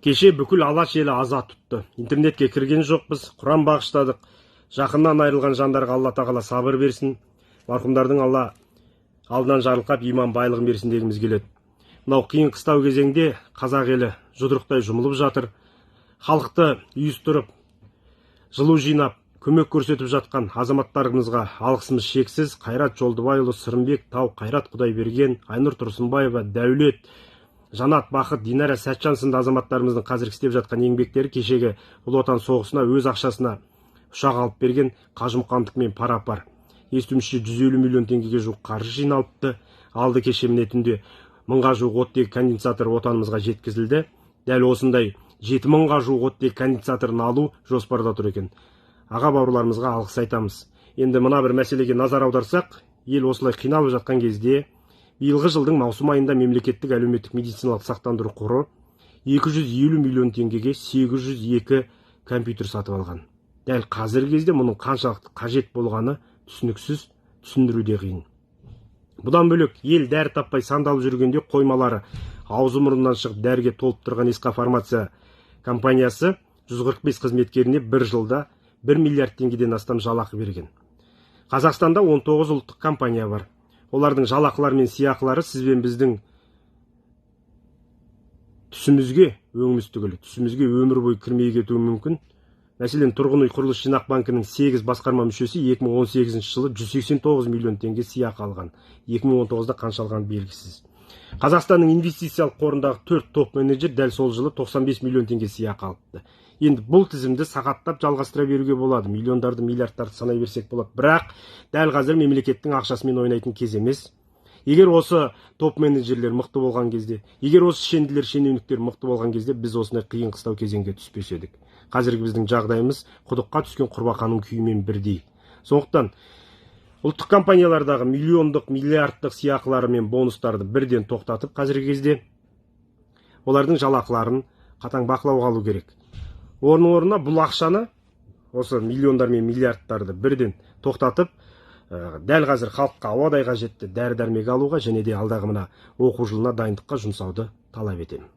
Кеше бүкіл Алаш елі аза тұтты. Интернетке кірген жоқпыз, Құран бағыштадық. Жақыннан айырылған жандарға Алла тағала сабыр берсін. Марқұмдардың Алла алдынан жарылқап, иман байлығын берсін дегіміз келеді. Мынау қиын қыстау кезеңде қазақ елі жұдырықтай жұмылып жатыр. Халықты ұйыстырып, жылу жинап, көмек көрсетіп жатқан азаматтарымызға алғысымыз шексіз. Қайрат Жолдыбайұлы, Сырымбек Тау, Қайрат Құдайберген, Айнұр Тұрсынбаева, Дәулет, Жанат Бақыт, Динара Сәтжан сынды азаматтарымыздың қазіргі істеп жатқан еңбектері кешегі Ұлы Отан соғысына өз ақшасына ұшақ алып берген Қажымұқандікімен пара-пар. Естуімізше, 150 миллион теңгеге жуық қаржы жиналыпты. Алды кеше міне түнде 1000-ға жуық оттегі конденсатор отанымызға жеткізілді. Дәл осындай 7000-ға жуық оттегі конденсаторын алу жоспарда тұр екен. Аға бауырларымызға алғыс айтамыз. Енді мына бір мәселеге назар аударсақ, ел осылай қиналып жатқан кезде биылғы жылдың маусым айында мемлекеттік әлеуметтік медициналық сақтандыру қоры 250 миллион теңгеге 802 компьютер сатып алған. Дәл қазіргі кезде мұның қаншалықты қажет болғаны түсініксіз, түсіндіру де қиын. Бұдан бөлек, ел дәрі таппай сандалып жүргенде қоймалары аузы мұрнынан шығып дәріге толып тұрған СҚ Фармация компаниясы 145 қызметкеріне бір жылда 1 миллиард теңгеден астам жалақы берген. Қазақстанда 19 ұлттық компания бар. Олардың жалақылары мен сыйақылары сіз бен біздің түсімізге, өңіміз түгілі, түсімізге өмір бойы кірмей кетуі мүмкін. Мәселен, Тұрғын үй құрылыс жинақ банкінің 8 басқарма мүшесі 2018 жылы 189 миллион теңге сыйақы алған. 2019-да қанша алғаны белгісіз. Қазақстанның инвестициялық қорындағы 4 топ менеджер дәл сол жылы 95 миллион теңге сыйақы алыпты. Енді бұл тізімді сағаттап жалғастыра беруге болады. Миллиондарды, миллиардтарды санай берсек болады. Бірақ дәл қазір мемлекеттің ақшасымен ойнайтын кез емес. Егер осы топ менеджерлер мықты болған кезде, егер осы шенділер, шенеуніктер мықты болған кезде, біз осындай қиын қыстау кезеңге түспес едік. Қазіргі біздің жағдайымыз құдыққа түскен құрбақаның күйімен бірдей. Сондықтан ұлттық компаниялардағы миллиондық, миллиардтық сыйақылары мен бонустарды бірден тоқтатып, қазіргі кезде олардың жалақыларын қатаң бақылауға алу керек. Орын орнына бұл ақшаны, осы миллиондар мен миллиардтарды бірден тоқтатып, дәл қазір халыққа ауадай қажетті дәрі дәрмек алуға және де алдағы мына оқу жылына дайындыққа жұмсауды талап етемін.